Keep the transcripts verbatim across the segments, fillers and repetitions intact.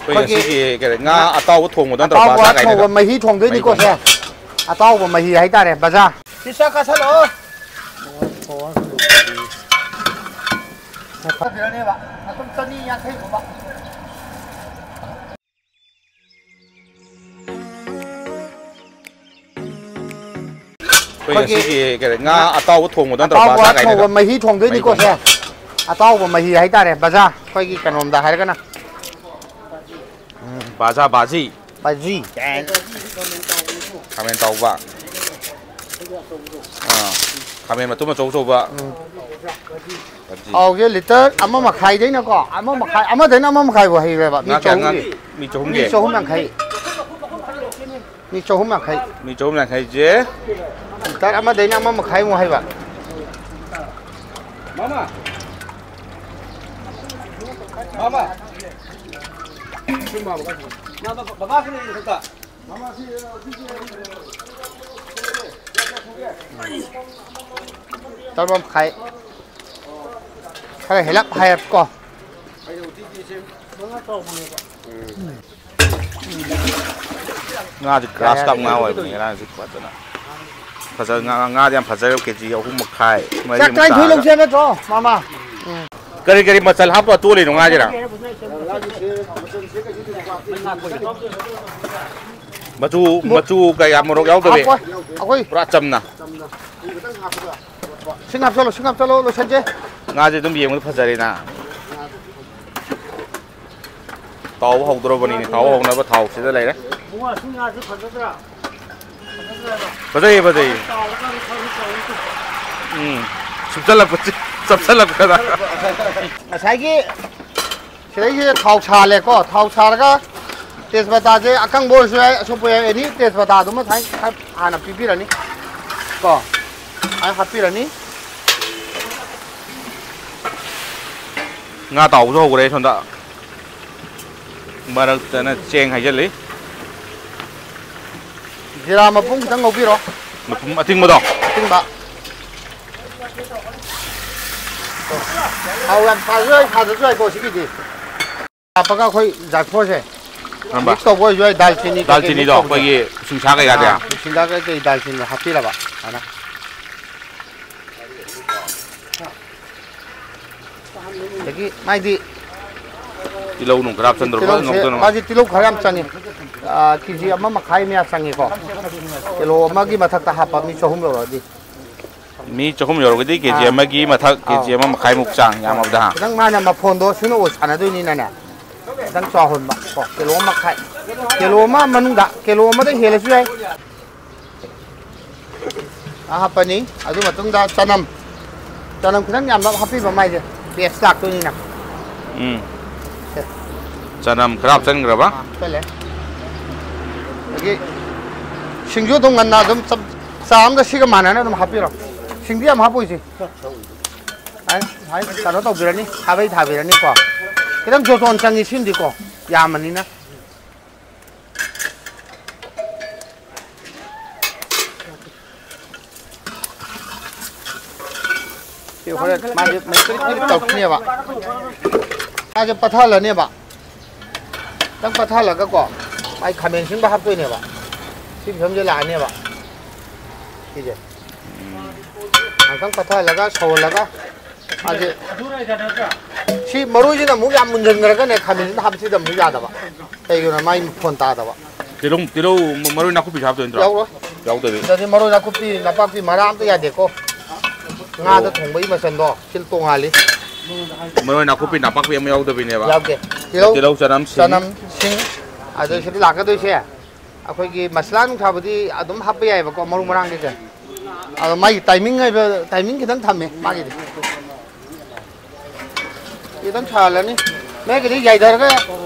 ꯑꯩꯈꯣꯏ ꯑꯩꯈꯣꯏꯒꯤ ꯉꯁꯤꯒꯤ ꯀꯔꯤ, ꯉꯥ ꯑꯇꯥꯎꯕ ꯊꯣꯡꯕꯗꯣ ꯅꯠꯇ꯭ꯔꯣ, ꯑꯇꯥꯎꯕ ꯕꯥꯖꯥ ꯀꯥꯏꯗꯣ? ꯊꯣꯡꯕ ꯃꯍꯤ ꯊꯣꯡꯗꯣꯏꯅꯤꯀꯣ ꯃꯍꯤ ꯁꯦ꯫ ꯊꯣꯡꯕ꯫ ꯑꯇꯥꯎꯕ ꯃꯍꯤ ꯍꯥꯏꯇꯥꯔꯦ, ꯕꯥꯖꯥ꯫ ꯁꯤ ꯆꯥꯛ ꯀꯥꯁꯜꯂꯛꯑꯣ꯫ ꯐꯪꯗ꯭ꯔꯅꯦꯕ꯫ ꯑꯗꯨꯝ ꯆꯅꯤ ꯌꯥꯡꯈꯩꯒꯨꯝꯕ꯫ ꯑꯩꯈꯣꯏ ꯑꯩꯈꯣꯏꯒꯤ ꯉꯁꯤꯒꯤ ꯀꯔꯤ, ꯉꯥ ꯑꯇꯥꯎꯕ ꯊꯣꯡꯕꯗꯣ ꯅꯠꯇ꯭ꯔꯣ, ꯑꯇꯥꯎꯕ ꯕꯥꯖꯥ ꯀꯥꯏꯗꯣ? ꯊꯣꯡꯕ ꯃꯍꯤ ꯊꯣꯡꯗꯣꯏꯅꯤꯀꯣ ꯃꯍꯤ ꯁꯦ꯫ ꯊꯣꯡꯕ꯫ ꯑꯇꯥꯎꯕ ꯃꯍꯤ ꯍꯥꯏꯇꯥꯔꯦ, ꯕꯥꯖꯥ꯫ ꯑꯩꯈꯣꯏꯒꯤ ꯀꯩꯅꯣꯝꯗ ꯍꯥꯏꯔꯒꯅ꯫ ꯎꯝ꯫ ꯕꯥꯖꯥ ꯕꯥꯖꯤ꯫ ꯕꯥꯖꯤ꯫ ꯈꯥꯃꯦꯟ ꯇꯥꯎꯕ꯫ ꯑꯥ, ꯈꯥꯃꯦꯟ ꯃꯇꯨꯝ ꯑꯆꯧ ꯑꯆꯧꯕ꯫ ꯎꯝ꯫ ꯕꯥꯖꯤ꯫ ꯊꯥꯎꯁꯦ ꯂꯤꯇꯔ ꯑꯃ ꯃꯈꯥꯏꯗꯩꯅꯀꯣ, ꯑꯃ ꯃꯈꯥꯏ, ꯑꯃꯗꯩꯅ ꯑꯃ ꯃꯈꯥꯏꯐꯥꯎ ꯍꯩꯔꯦꯕ꯫ ꯃꯤ ꯉꯥ ꯀꯌꯥ? ꯉꯥ ꯆꯍꯨꯝꯒꯤ꯫ ꯃꯤ ꯆꯍꯨꯝꯒꯤ? ꯃꯤ ꯆꯍꯨꯝ ꯌꯥꯡꯈꯩ꯫ ꯃꯤ ꯆꯍꯨꯝ ꯌꯥꯡꯈꯩ꯫ ꯃꯤ ꯆꯍꯨꯝ ꯌꯥꯡꯈꯩꯁꯦ? ꯂꯤꯇꯔ ꯑꯃꯗꯩꯅ ꯑꯃ ꯃꯈꯥꯏꯃꯨꯛ ꯍꯩꯕ꯫ ꯃꯥꯃ꯫ ꯃꯥꯃ꯫ ꯃꯥꯃ, ꯕꯕꯥ, ꯕꯕꯥ ꯈꯔ ꯌꯦꯡꯉꯨ ꯈꯨꯠꯇ꯫ ꯇꯔꯥꯃꯉꯥ ꯃꯈꯥꯏ꯫ ꯈꯔ ꯍꯦꯜꯂꯞ ꯍꯥꯏꯔꯞ ꯀꯣ꯫ ꯉꯥꯗꯤ ꯒ꯭ꯔꯥꯁ ꯀꯥꯞ ꯉꯥ ꯑꯣꯏꯕꯅꯤ ꯉꯔꯥꯡꯁꯨ ꯐꯖꯅ꯫ ꯐꯖ-, ꯉꯥ-, ꯉꯥꯗꯤ ꯌꯥꯝ ꯐꯖꯔꯦ, ꯀꯦ ꯖꯤ ꯑꯍꯨꯝ ꯃꯈꯥꯏ, ꯆꯥꯛ ꯃꯔꯤꯃꯨꯛ ꯇꯔꯥꯅꯤꯊꯣꯏ ꯇꯥꯔꯒ꯫ ꯂꯧꯁꯦ ꯅꯠꯇ꯭ꯔꯣ, ꯃꯥꯃ? ꯎꯝ꯫ ꯀꯔꯤ ꯀꯔꯤ ꯃꯆꯜ ꯍꯥꯞꯄ ꯇꯣꯂꯤꯅꯣ ꯉꯥꯁꯤꯅ? ꯃꯆꯨ, ꯃꯆꯨ ꯀꯌꯥ ꯃꯣꯔꯣꯛ ꯌꯥꯎꯗꯕꯤ? ꯍꯥꯞꯄꯣꯏ꯫ ꯑꯩꯈꯣꯏ ꯄꯨꯔꯥ ꯆꯝꯅ꯫ ꯁꯤꯡ ꯍꯥꯞꯆꯜꯂꯣ, ꯁꯤꯡ ꯍꯥꯞꯆꯜꯂꯣ, ꯂꯣꯏꯁꯟꯁꯦ꯫ ꯉꯥꯁꯦ ꯑꯗꯨꯝ ꯌꯦꯡꯕꯗ ꯐꯖꯔꯦꯅ꯫ ꯇꯥꯎꯕ ꯍꯧꯗ꯭ꯔꯣꯕꯅꯤꯅꯦ, ꯇꯥꯎꯕ ꯍꯧꯅꯕ ꯊꯥꯎꯁꯤꯗ ꯂꯩꯔꯦ꯫ ꯏꯕꯨꯡꯉꯣ, ꯑꯁꯤ ꯉꯥꯁꯤ ꯐꯖꯗ꯭ꯔꯥ? ꯐꯖꯩꯌꯦ, ꯐꯖꯩꯌꯦ꯫ ꯎꯝ, ꯁꯨꯞꯆꯜꯂꯛꯄ, ꯆꯞꯁꯜꯂꯛꯄꯗ꯫ ꯉꯁꯥꯏꯒꯤ ꯁꯤꯗꯩꯁꯤꯗ ꯊꯥꯎ ꯁꯥꯍꯜꯂꯦꯀꯣ꯫ ꯊꯥꯎ ꯁꯥꯔꯒ ꯇꯦꯖꯄꯇꯥꯁꯦ ꯑꯀꯪꯕ ꯑꯣꯏꯔꯁꯨ ꯌꯥꯏ, ꯑꯁꯨꯞꯄ ꯌꯥꯏ, ꯑꯦꯅꯤ ꯇꯦꯖꯄꯇꯥꯗꯨꯃ ꯁꯨꯃꯥꯏꯅ ꯍꯥꯟꯅ ꯄꯤꯕꯤꯔꯅꯤ ꯀꯣ꯫ ꯁꯨꯃꯥꯏꯅ ꯍꯥꯞꯄꯤꯔꯅꯤ꯫ ꯉꯥ ꯇꯥꯎꯕꯁꯨ ꯍꯧꯈ꯭ꯔꯦ ꯁꯣꯝꯗ꯫ ꯃꯔꯛꯇꯅ ꯆꯦꯡ ꯍꯩꯖꯤꯜꯂꯤ꯫ ꯖꯤꯔꯥ ꯃꯄꯨꯝ ꯈꯤꯇꯪ ꯉꯧꯕꯤꯔꯣ꯫ ꯃꯄꯨꯝ ꯑꯇꯤꯡꯕꯗꯣ? ꯑꯇꯤꯡꯕ꯫ ꯊꯥꯎ ꯌꯥꯝ ꯁꯥꯔꯁꯨ ꯌꯥꯏ, ꯁꯥꯗ꯭ꯔꯁꯨ ꯌꯥꯏꯀꯣ ꯁꯤꯒꯤꯗꯤ꯫ ꯍꯥꯞꯄꯒ ꯑꯩꯈꯣꯏ ꯖꯥꯏꯐꯣꯁꯦ ꯀꯔꯝꯕ? Mix ꯇꯧꯕ ꯑꯣꯏꯔꯁꯨ ꯌꯥꯏ, ꯗꯥꯜꯆꯤꯅꯤ ꯀꯩꯀꯩ ꯗꯥꯜꯆꯤꯅꯤꯗꯣ mix ꯇꯧꯕꯁꯦ꯫ ꯑꯩꯈꯣꯏꯒꯤ ꯎꯁꯤꯡꯁꯥ ꯀꯩꯀꯥꯗꯤ? ꯑꯥ, ꯎꯁꯤꯡꯁꯥ ꯀꯩꯀꯩ ꯗꯥꯜꯆꯤꯅꯤ ꯍꯥꯞꯄꯤꯔꯕ ꯁꯨꯃꯥꯏꯅ꯫ ꯑꯗꯒꯤ ꯃꯥꯏꯗꯤ ꯇꯤꯜꯍꯧ ꯅꯨꯡ ꯈꯔ ꯍꯥꯞꯆꯤꯟꯗ꯭ꯔꯣ? ꯐꯖꯅ ꯇꯤꯜꯍꯧꯁꯦ, ꯉꯧꯗꯅꯕ꯫ ꯃꯥꯁꯦ ꯇꯤꯜꯍꯧ ꯈꯔ ꯌꯥꯝ ꯆꯪꯉꯤ꯫ ꯑꯥ, ꯀꯦ ꯖꯤ ꯑꯃ ꯃꯈꯥꯏ ꯃꯌꯥ ꯆꯪꯉꯤꯀꯣ꯫ ꯀꯤꯂꯣ ꯑꯃꯒꯤ ꯃꯊꯛꯇ ꯍꯥꯞꯄ ꯃꯤ ꯆꯍꯨꯝ ꯌꯧꯔꯛꯑꯗꯤ꯫ ꯃꯤ ꯆꯍꯨꯝ ꯌꯧꯔꯒꯗꯤ ꯀꯦ ꯖꯤ ꯑꯥ꯫ ꯑꯃꯒꯤ ꯃꯊꯛ, ꯀꯦ ꯖꯤ ꯑꯥꯎ꯫ ꯑꯃ ꯃꯈꯥꯏꯃꯨꯛ ꯆꯥꯡ ꯌꯥꯝꯃꯕꯗ, ꯍꯥ? ꯈꯤꯇꯪ ꯃꯥꯅ ꯃꯐꯣꯟꯗꯣ ꯁꯨꯅ ꯑꯣꯏ ꯁꯥꯟꯅꯗꯣꯏꯅꯤꯅꯅꯦ꯫ ꯈꯤꯇꯪ ꯆꯥꯎꯍꯟꯕ ꯀꯣ, ꯀꯤꯂꯣ ꯑꯃ ꯃꯈꯥꯏ꯫ ꯀꯤꯂꯣ ꯑꯃ ꯃꯅꯨꯡꯗ, ꯀꯤꯂꯣ ꯑꯃꯗ ꯍꯦꯜꯂꯁꯨ ꯌꯥꯏ꯫ ꯉꯥ ꯍꯥꯞꯄꯅꯤ꯫ ꯑꯗꯨ ꯃꯇꯨꯡꯗ ꯆꯅꯝ꯫ ꯆꯅꯝ ꯈꯤꯇꯪ ꯌꯥꯝꯅ ꯍꯥꯞꯄꯤꯕ ꯃꯥꯏꯁꯦ꯫ Taste ꯂꯥꯛꯇꯣꯏꯅꯤꯅ꯫ ꯎꯝ꯫ ꯁꯦ꯫ ꯆꯅꯝ ꯈꯔ ꯍꯥꯞꯆꯤꯟꯈ꯭ꯔꯕ? ꯑꯥ, ꯍꯥꯞꯆꯜꯂꯦ꯫ ꯑꯗꯒꯤ ꯁꯤꯡꯁꯨ ꯑꯗꯨꯝ ꯉꯟꯅ ꯑꯗꯨꯝ ꯆꯞ-, ꯆꯥ ꯑꯃꯒ ꯁꯤꯒ ꯃꯥꯟꯅꯅ ꯑꯗꯨꯝ ꯍꯥꯞꯄꯤꯔꯣ꯫ ꯁꯤꯡꯗꯤ ꯌꯥꯝ ꯍꯥꯞꯄꯣꯏꯁꯤ꯫ ꯍꯥꯏ, ꯍꯥꯏ, ꯀꯩꯅꯣ ꯇꯧꯕꯤꯔꯅꯤ, ꯈꯥꯕꯩ ꯊꯥꯕꯤꯔꯅꯤꯀꯣ꯫ ꯈꯤꯇꯪ ꯖꯣꯇꯣꯟ ꯆꯪꯉꯤ ꯁꯤꯃꯗꯤꯀꯣ, ꯌꯥꯝꯕꯅꯤꯅ꯫ ꯁꯤ ꯍꯣꯔꯦꯟ ꯃꯥꯁꯦ ꯃꯩ ꯄꯤꯔꯤꯛ ꯄꯤꯔꯤꯛ ꯇꯧꯔꯛꯈꯤꯅꯦꯕ꯫ ꯃꯥꯁꯦ ꯄꯠꯊꯍꯜꯂꯅꯦꯕ꯫ ꯈꯤꯇꯪ ꯄꯠꯊꯍꯜꯂꯒꯀꯣ, ꯃꯥꯏ ꯈꯥꯃꯦꯟ ꯑꯁꯤꯟꯕ ꯍꯥꯞꯇꯣꯏꯅꯦꯕ꯫ ꯁꯤ ꯐꯤꯕꯝꯁꯦ ꯂꯥꯛꯑꯅꯦꯕ꯫ ꯁꯤꯁꯦ꯫ ꯉꯥꯛꯇꯪ ꯄꯠꯊꯍꯜꯂꯒ, ꯁꯧꯍꯜꯂꯒ, ꯃꯥꯁꯦ, ꯁꯤ ꯃꯔꯣꯏꯁꯤꯅ ꯑꯃꯨꯛ ꯌꯥꯝ ꯃꯨꯟꯖꯟꯈ꯭ꯔꯒꯅꯦ, ꯈꯥꯃꯦꯟꯁꯤꯟ ꯍꯥꯞꯄꯁꯤꯗ ꯑꯃꯨꯛ ꯌꯥꯗꯕ꯫ ꯀꯩꯒꯤꯅꯣ? ꯃꯥꯏ ꯃꯐꯣꯟ ꯇꯥꯗꯕ꯫ ꯇꯤꯜꯍꯧ, ꯇꯤꯜꯍꯧ, ꯃ-, ꯃꯔꯣꯏ ꯅꯥꯀꯨꯞꯄꯤꯁꯨ ꯍꯥꯞꯇꯣꯏ ꯅꯠꯇ꯭ꯔꯣ? ꯌꯥꯎꯔꯣꯏ꯫ ꯌꯥꯎꯗꯕꯤ꯫ ꯁꯤꯗꯗꯤ ꯃꯔꯣꯏ ꯅꯥꯀꯨꯞꯄꯤ, ꯅꯄꯥꯛꯄꯤ, ꯃꯔꯥ ꯑꯝꯇ ꯌꯥꯗꯦꯀꯣ꯫ ꯉꯥꯗ ꯑꯣ꯫ ꯊꯣꯡꯕꯒꯤ ꯃꯆꯜꯗꯣ ꯁꯤ ꯇꯣꯉꯥꯜꯂꯤ꯫ ꯃꯔꯣꯏ ꯅꯥꯀꯨꯞꯄꯤ, ꯅꯥꯄꯥꯛꯄꯤ ꯑꯃ ꯌꯥꯎꯗꯕꯤꯅꯦꯕ꯫ ꯌꯥꯎꯗꯦ꯫ ꯇꯤꯜꯍꯧ, ꯇꯤꯜꯍꯧ, ꯆꯅꯝ, ꯁꯤꯡ꯫ ꯆꯅꯝ, ꯁꯤꯡ꯫ ꯑꯗꯣ ꯁꯤꯗ ꯂꯥꯛꯀꯗꯣꯏꯁꯦ ꯑꯩꯈꯣꯏꯒꯤ ꯃꯁꯂꯥ ꯅꯨꯡꯁꯥꯕꯨꯗꯤ ꯑꯗꯨꯝ ꯍꯥꯞꯄ ꯌꯥꯏꯑꯕꯀꯣ, ꯃꯔꯨ ꯃꯔꯥꯡ ꯀꯩꯀꯩ꯫ ꯑꯗꯣ ꯃꯥꯒꯤ timing ꯍꯥꯏꯕ, timing ꯈꯤꯇꯪ ꯊꯝꯃꯦ ꯃꯥꯒꯤꯗꯤ꯫ ꯈꯤꯇꯪ ꯁꯥꯍꯜꯂꯅꯤ꯫ ꯃꯌꯦꯛꯀꯤꯗꯤ ꯌꯥꯏꯊꯔꯒ,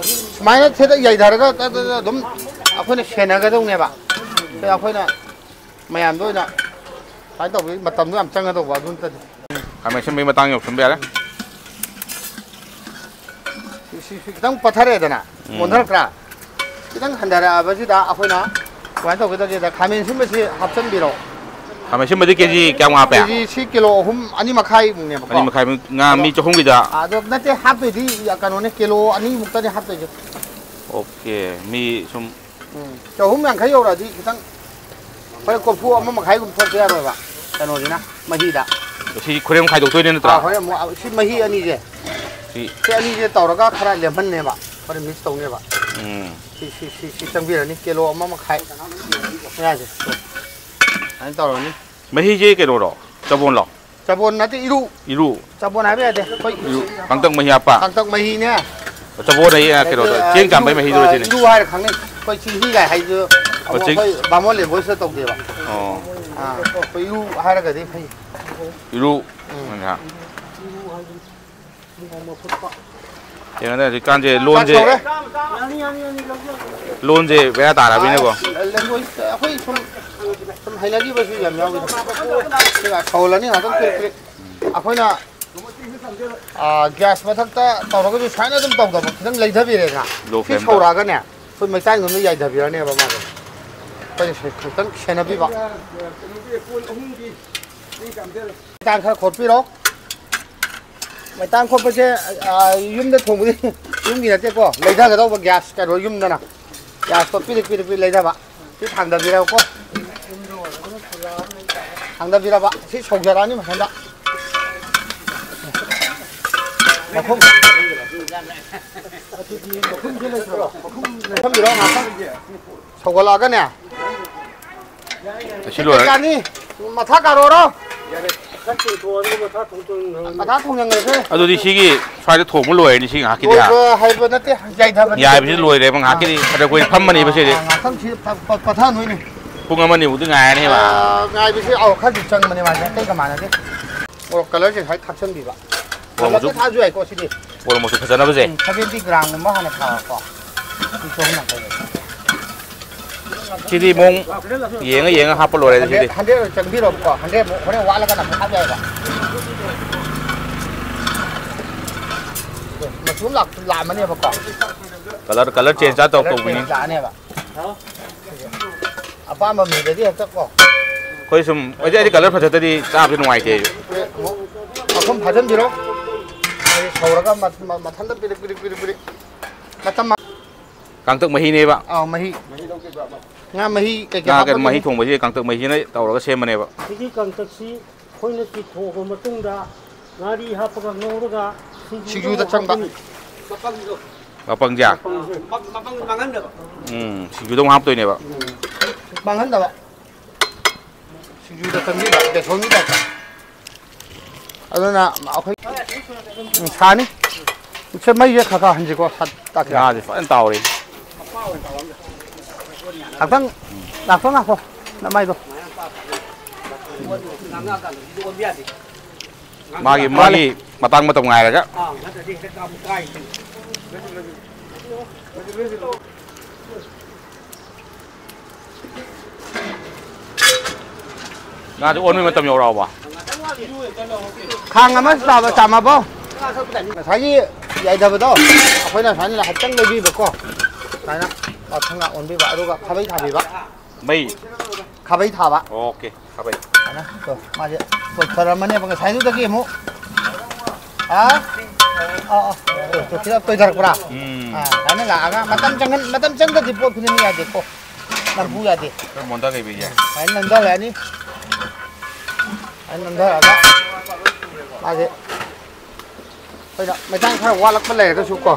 ꯁꯨꯃꯥꯏꯅ ꯊꯦꯠ ꯌꯥꯏꯊꯔꯒ ꯇ-, ꯇ-, ꯇ-, ꯑꯗꯨꯝ ꯑꯩꯈꯣꯏꯅ ꯁꯦꯟꯅꯒꯗꯧꯅꯦꯕ꯫ ꯑꯗ ꯑꯩꯈꯣꯏꯅ ꯃꯌꯥꯝꯗ ꯑꯣꯏꯅ ꯁꯨꯃꯥꯏꯅ ꯇꯧꯕꯒꯤ ꯃꯇꯝꯗꯣ ꯌꯥꯝ ꯆꯪꯒꯗꯧꯕ ꯑꯗꯨ ꯅꯠꯇꯗꯤ꯫ ꯈꯥꯃꯦꯟ ꯑꯁꯤꯟꯕꯒꯤ ꯃꯇꯥꯡ ꯌꯧꯁꯟꯕ ꯌꯥꯔꯦ꯫ ꯁꯤ, ꯁꯤ, ꯁꯤ ꯈꯤꯇꯪ ꯄꯠꯊꯔꯛꯑꯦꯗꯅ, ꯎꯝ꯫ ꯑꯣꯟꯊꯔꯛꯇ꯭ꯔꯥ? ꯈꯤꯇꯪ ꯍꯟꯊꯔꯛꯑꯕꯁꯤꯗ ꯑꯩꯈꯣꯏꯅ ꯀꯃꯥꯏꯅ ꯇꯧꯒꯗꯒꯦꯗ, ꯈꯥꯃꯦꯟ ꯑꯁꯤꯟꯕꯁꯤ ꯍꯥꯞꯆꯤꯟꯕꯤꯔꯣ꯫ ꯈꯥꯃꯦꯟ ꯑꯁꯤꯟꯕꯗꯤ ꯀꯦꯖꯤ ꯀꯌꯥꯝ ꯍꯥꯞꯄꯦ? ꯀꯦꯖꯤ ꯁꯤ ꯀꯤꯂꯣ ꯑꯍꯨꯝ, ꯑꯅꯤ ꯃꯈꯥꯏꯃꯨꯛꯅꯦꯕꯀꯣ꯫ ꯑꯅꯤ ꯃꯈꯥꯏꯃꯨꯛ, ꯉꯥ ꯃꯤ ꯆꯍꯨꯝꯒꯤꯗ? ꯑꯗꯣ ꯅꯠꯇꯦ, ꯍꯥꯞꯇꯣꯏꯗꯤ ꯀꯩꯅꯣꯅꯦ, ꯀꯤꯂꯣ ꯑꯅꯤꯃꯨꯛꯇꯅꯦ ꯍꯥꯞꯇꯣꯏꯁꯦ꯫ ꯑꯣꯀꯦ, ꯃꯤ ꯁꯨꯝ ꯎꯝ, ꯆꯍꯨꯝ ꯌꯥꯡꯈꯩ ꯌꯧꯔꯛꯑꯗꯤ ꯈꯤꯇꯪ, ꯍꯣꯔꯦꯟ ꯀꯣꯔꯐꯨ ꯑꯃ ꯃꯈꯥꯏꯒꯨꯝꯕ ꯊꯣꯛꯄ ꯌꯥꯔꯣꯏꯕ, ꯀꯩꯅꯣꯁꯤꯅ, ꯃꯍꯤꯗ꯫ ꯁꯤ ꯈꯨꯔꯦꯝ ꯈꯥꯏꯗꯣꯛꯇꯣꯏꯅꯦ ꯅꯠꯇ꯭ꯔꯥ? ꯑꯥ, ꯍꯣꯔꯦꯟ ꯑꯃꯨꯛ ꯁꯤ ꯃꯍꯤ ꯑꯅꯤꯁꯦ, ꯁꯤ ꯁꯤ ꯑꯅꯤꯁꯦ ꯇꯧꯔꯒ ꯈꯔ ꯂꯦꯝꯍꯟꯅꯦꯕ, ꯍꯣꯔꯦꯟ ꯃꯤꯛꯁ ꯇꯧꯅꯦꯕ꯫ ꯎꯝ꯫ ꯁꯤ, ꯁꯤ, ꯁꯤ, ꯁꯤ ꯆꯪꯕꯤꯔꯅꯤ, ꯀꯤꯂꯣ ꯑꯃ ꯃꯈꯥꯏ ꯃꯌꯥꯁꯦ꯫ ꯑꯗꯨꯃꯥꯏꯅ ꯇꯧꯔꯅꯤ꯫ ꯃꯍꯤꯁꯦ ꯀꯩꯅꯣꯔꯣ? ꯆꯕꯣꯟꯂꯣ? ꯆꯕꯣꯟ ꯅꯠꯇꯦ, ꯏꯔꯨ꯫ ꯏꯔꯨ? ꯆꯕꯣꯟ ꯍꯥꯏꯕ ꯌꯥꯗꯦ꯫ ꯑꯩꯈꯣꯏ ꯏꯔꯨ, ꯀꯥꯡꯇꯛ ꯃꯍꯤ ꯍꯥꯞꯄ? ꯀꯥꯡꯇꯛ ꯃꯍꯤꯅꯦ꯫ ꯆꯕꯣꯟ ꯍꯥꯏꯌꯦ, ꯀꯩꯅꯣꯗꯣ, ꯑꯗꯒꯤ, ꯆꯦꯡ ꯆꯥꯝꯕꯩ ꯏꯔꯨ, ꯃꯍꯤꯗꯨꯔꯣ ꯁꯤꯅꯦ? ꯏꯔꯨ ꯍꯥꯏꯔ ꯈꯪꯅꯩ꯫ ꯑꯩꯈꯣꯏ ꯆꯤꯡꯍꯤ ꯀꯥꯏ ꯍꯥꯏꯗꯨ ꯑꯣ, ꯑꯃꯨꯛ ꯆꯤꯡ- ꯑꯩꯈꯣꯏ ꯕꯥꯃꯣꯟ languageꯇ ꯇꯧꯗꯦꯕ꯫ ꯑꯣ꯫ ꯑꯥ, ꯑꯩꯈꯣꯏ ꯏꯔꯨ ꯍꯥꯏꯔꯒꯗꯤ ꯐꯩ꯫ ꯏꯔꯨ꯫ ꯎꯝ꯫ ꯑꯣꯏꯅ꯫ ꯌꯦꯡꯉꯣꯅꯦ, ꯍꯧꯖꯤꯛꯀꯥꯟꯁꯦ ꯂꯣꯟꯁꯦ, ꯆꯥꯛ ꯁꯧꯔꯦ? ꯂꯣꯟꯁꯦ ꯕꯦꯔꯥ ꯇꯥꯔꯕꯅꯤꯅꯀꯣ꯫ ꯑꯁ, language ꯑꯩꯈꯣꯏ ꯁꯨꯝ, ꯁꯨꯝ ꯍꯩꯅꯈꯤꯕꯁꯨ ꯌꯥꯝ ꯌꯥꯎꯋꯤꯗ꯫ ꯁꯤ ꯁꯧꯍꯜꯂꯅꯤ ꯉꯥꯛꯇꯪ ꯄ꯭ꯔꯤꯛ ꯄ꯭ꯔꯤꯛ꯫ ꯑꯩꯈꯣꯏꯅ, ꯑꯥ, gas ꯃꯊꯛꯇ ꯇꯧꯔꯒꯁꯨ ꯁꯨꯃꯥꯏꯅ ꯑꯗꯨꯝ ꯇꯧꯗꯕ, ꯈꯤꯇꯪ ꯂꯩꯊꯕꯤꯔꯦꯗꯅ꯫ Low ꯁꯤ flameꯗ꯫ ꯁꯧꯔꯛꯑꯒꯅꯦ, ꯑꯩꯈꯣꯏ ꯃꯩꯇꯥꯟꯒꯨꯝꯕ ꯌꯥꯏꯊꯕꯤꯔꯅꯦꯕ ꯃꯥꯁꯦ꯫ ꯑꯩꯈꯣꯏꯅ ꯁꯤ ꯈꯤꯇꯪ ꯁꯦꯟꯅꯕꯤꯕ꯫ ꯃꯩꯇꯥꯟ ꯈꯔ ꯈꯣꯠꯄꯤꯔꯣ꯫ ꯃꯩꯇꯥꯟ ꯈꯣꯠꯄꯁꯦ, ꯑꯥ, ꯌꯨꯝꯗ ꯊꯣꯡꯕꯗꯤ, ꯌꯨꯝꯒꯤ ꯅꯠꯇꯦꯀꯣ, ꯂꯩꯊꯒꯗꯧꯕ gas ꯀꯩꯅꯣ ꯌꯨꯝꯗꯅ꯫ Gasꯇꯣ ꯄꯤꯔꯤꯛ ꯄꯤꯔꯤꯛ ꯄꯤꯔꯤꯛ ꯂꯩꯊꯕ꯫ ꯁꯤ ꯊꯥꯡꯗꯕꯤꯔꯣꯀꯣ꯫ ꯊꯥꯡꯗꯕꯤꯔꯕ꯫ ꯁꯤ ꯁꯧꯖꯔꯛꯑꯅꯤ ꯃꯊꯟꯇ꯫ ꯃꯈꯨꯝ꯫ ꯃꯈꯨꯝ ꯈꯨꯝꯕꯤꯔꯣ ꯉꯥꯛꯇꯪ꯫ ꯁꯧꯒꯠꯂꯛꯑꯒꯅꯦ꯫ ꯑꯁꯤ ꯂꯣꯏꯔꯦ꯫ ꯌꯥꯅꯤ꯫ ꯃꯊꯥ ꯀꯥꯔꯣꯔꯣ꯫ ꯃꯊꯥ ꯊꯣꯡꯖꯟꯈ꯭ꯔꯁꯦ꯫ ꯑꯗꯨꯗꯤ ꯁꯤꯒꯤ ꯁ꯭ꯋꯥꯏꯗ ꯊꯣꯡꯕ ꯂꯣꯏꯔꯅꯤ ꯁꯤ ꯉꯥꯏꯍꯥꯛꯀꯤꯗꯤ, ꯍꯥ? ꯂꯣꯏꯕ ꯍꯥꯏꯕ ꯅꯠꯇꯦ, ꯌꯥꯏꯊꯕꯅꯤ꯫ ꯌꯥꯏꯕꯁꯤ ꯂꯣꯏꯔꯦꯕ ꯉꯥꯏꯍꯥꯛꯀꯤꯗꯤ꯫ ꯑꯥ꯫ ꯑꯗ ꯑꯩꯈꯣꯏ ꯐꯝꯃꯅꯤꯕ ꯁꯤꯗꯤ꯫ ꯑꯥ, ꯉꯥꯛꯇꯪ ꯁꯤ ꯄ-, ꯄ-, ꯄꯠꯊꯍꯟꯗꯣꯏꯅꯤ꯫ ꯄꯨꯡ ꯑꯃ ꯑꯅꯤꯃꯨꯛꯇꯤ ꯉꯥꯏꯔꯅꯦꯕ꯫ ꯑꯥ, ꯉꯥꯏꯕꯁꯤ, ꯑꯧ, ꯈꯔꯗꯤ ꯆꯪꯕꯅꯦ ꯃꯥꯁꯦ, ꯑꯇꯩꯒ ꯃꯥꯟꯅꯗꯦ꯫ ꯃꯣꯔꯣꯛ colourꯁꯦ ꯉꯁꯥꯏ ꯊꯥꯛꯆꯟꯕꯤꯕ꯫ ꯃꯣꯔꯣꯛ ꯃꯆꯨ꯫ ꯊꯥꯛꯑꯁꯨ ꯌꯥꯏꯀꯣ ꯁꯤꯗꯤ꯫ ꯃꯣꯔꯣꯛ ꯃꯆꯨ ꯐꯖꯅꯕꯁꯦ꯫ ꯎꯝ, seventy gramꯒꯨꯝꯕ ꯍꯥꯟꯅ ꯊꯥꯔꯣꯀꯣ꯫ ꯁꯤ ꯆꯍꯨꯝ ꯌꯥꯡꯈꯩ꯫ ꯁꯤꯗꯤ ꯃꯑꯣꯡ ꯌꯦꯡꯉ ꯌꯦꯡꯉ ꯍꯥꯞꯄ ꯂꯣꯏꯔꯦ ꯁꯤꯗꯤ꯫ Hundred, hundred ꯑꯣꯏꯅ ꯆꯪꯕꯤꯔꯣꯕꯀꯣ꯫ Hundred ꯑꯃꯨꯛ ꯍꯣꯔꯦꯟ ꯋꯥꯠꯂꯒꯅ ꯑꯃꯨꯛ ꯍꯥꯞ ꯌꯥꯏꯕ꯫ ꯃꯆꯨ ꯑꯃ ꯂꯥꯛ-, ꯂꯥꯛꯑꯃꯅꯦꯕꯀꯣ꯫ Colour, colour change ꯆꯥ ꯇꯧ-, colour ꯇꯧꯕꯤꯅꯤ꯫ Change ꯂꯥꯛꯑꯅꯦꯕ꯫ ꯑꯄꯥꯝꯕ ꯃꯤꯗꯗꯤ ꯍꯦꯛꯇ ꯀꯣ꯫ ꯑꯩꯈꯣꯏ ꯁꯨꯝ, ꯑꯩꯗꯤ, ꯑꯩꯗꯤ ꯀꯂꯔ ꯐꯖꯗ꯭ꯔꯗꯤ ꯆꯥꯕꯁꯦ ꯅꯨꯡꯉꯥꯏꯇꯦ ꯑꯩꯁꯨ꯫ ꯑꯃꯨꯛ ꯃꯈꯨꯝ ꯐꯥꯖꯤꯟꯕꯤꯔꯣ꯫ ꯍꯥꯏꯗꯤ ꯁꯧꯔꯒ ꯃ-, ꯃ-, ꯃꯊꯟꯇ ꯄꯤꯔꯤꯛ, ꯄꯤꯔꯤꯛ, ꯄꯤꯔꯤꯛ, ꯄꯤꯔꯤꯛ꯫ ꯃꯇꯝ ꯃꯥ-, ꯀꯥꯡꯇꯛ ꯃꯍꯤꯅꯦꯕ꯫ ꯑꯥꯎ, ꯃꯍꯤ꯫ ꯉꯥ ꯃꯍꯤ ꯀꯩꯀꯩ ꯉꯥ ꯀꯩꯅꯣ ꯃꯍꯤ ꯍꯥꯞꯄꯛꯀꯅꯤ? ꯊꯣꯡꯕꯁꯦ ꯀꯥꯡꯇꯛ ꯃꯍꯤꯅ ꯇꯧꯔꯒ ꯁꯦꯝꯕꯅꯦꯕ꯫ ꯁꯤꯒꯤ ꯀꯥꯡꯇꯛꯁꯤ ꯑꯩꯈꯣꯏꯅ ꯇꯤꯊꯣꯛꯑꯕ ꯃꯇꯨꯡꯗ ꯉꯥꯔꯤ ꯍꯥꯞꯄꯒ ꯉꯧꯔꯒ ꯁꯤꯡꯖꯨꯗ ꯁꯤꯡꯖꯨꯗ ꯆꯪꯕ꯫ ꯍꯥꯞꯀꯅꯤ꯫ ꯃꯄꯪꯁꯦ? ꯃꯄꯪꯁꯦ꯫ ꯃꯄꯪ, ꯃꯄꯪ ꯃꯥꯡꯍꯟꯗꯕ꯫ ꯎꯝ, ꯁꯤꯡꯖꯨꯗ ꯑꯃꯨꯛ ꯍꯥꯞꯇꯣꯏꯅꯦꯕ꯫ ꯃꯥꯡꯍꯟꯗꯕ꯫ ꯁꯤꯡꯖꯨꯗ ꯆꯪꯕꯤꯕ, ꯕꯦꯁꯣꯟꯒꯤ ꯇꯥꯏꯞꯇ꯫ ꯑꯗꯨꯅ ꯑꯩꯈꯣꯏ, ꯎꯝ, ꯁꯥꯅꯤ꯫ ꯁꯦ, ꯃꯩꯁꯦ ꯈꯔ ꯈꯔ ꯍꯟꯁꯤꯀꯣ, ꯁꯠ ꯇꯥꯛꯀꯦ꯫ ꯉꯥꯁꯦ ꯐꯖꯅ ꯇꯥꯎꯔꯤ꯫ ꯉꯥꯛꯇꯪ, ꯉꯥꯛꯇꯪ ꯉꯥꯛꯈꯣ, ꯅꯃꯥꯏꯗꯣ꯫ ꯃꯥꯒꯤ, ꯃꯥꯒꯤ ꯃꯇꯥꯡ ꯃꯇꯝ ꯉꯥꯏꯔꯒ꯫ ꯉꯥꯁꯦ ꯑꯣꯟꯕꯩ ꯃꯇꯝ ꯌꯧꯔꯛꯑꯕ? ꯈꯥꯡ ꯑꯃ ꯆꯥꯕ ꯆꯥꯝꯃꯕꯣ? ꯉꯁꯥꯏꯒꯤ ꯌꯥꯏꯊꯕꯗꯣ ꯑꯩꯈꯣꯏꯅ ꯁꯨꯃꯥꯏꯅ ꯍꯥꯏꯐꯦꯠꯇꯪ ꯂꯩꯕꯤꯕꯀꯣ, ꯁꯨꯃꯥꯏꯅ ꯃꯊꯪꯒ ꯑꯣꯟꯕꯤꯕ, ꯑꯗꯨꯒ ꯈꯥꯕꯩ ꯊꯥꯕꯤꯕ꯫ ꯃꯩ? ꯈꯥꯕꯩ ꯊꯥꯕ꯫ ꯑꯣꯀꯦ, ꯈꯥꯕꯩ꯫ ꯁꯨꯃꯥꯏꯅ꯫ ꯇꯣ, ꯃꯥꯁꯦ ꯇꯣꯏꯊꯔꯝꯃꯅꯦꯕ ꯉꯁꯥꯏꯗꯨꯗꯒꯤ ꯑꯃꯨꯛ꯫ ꯑꯥ? ꯑꯥ, ꯑꯥ꯫ ꯇꯣ, ꯇꯣ, ꯈꯤꯇꯪ ꯇꯣꯏꯊꯔꯛꯄ꯭ꯔꯥ? ꯎꯝ꯫ ꯑꯥ, ꯁꯨꯃꯥꯏꯅ ꯂꯥꯛꯑꯒ ꯃꯇꯝ ꯆꯪꯍꯟ-, ꯃꯇꯝ ꯆꯪꯗꯗꯤ ꯄꯣꯠ ꯈꯨꯗꯤꯡꯃꯛ ꯌꯥꯗꯦꯀꯣ꯫ ꯅꯝꯐꯨ ꯌꯥꯗꯦ꯫ ꯈꯔ ꯃꯣꯟꯊꯈꯩꯕꯤꯒꯦ꯫ ꯁꯨꯃꯥꯏꯅ ꯅꯝꯊꯔꯛꯑꯅꯤ꯫ ꯁꯨꯃꯥꯏꯅ ꯅꯝꯊꯔꯛꯑꯒ ꯃꯥꯁꯦ ꯑꯩꯈꯣꯏꯅ ꯃꯩꯇꯥꯟ ꯈꯔ ꯋꯥꯠꯂꯛꯄ ꯂꯩꯔꯒꯁꯨ ꯀꯣ,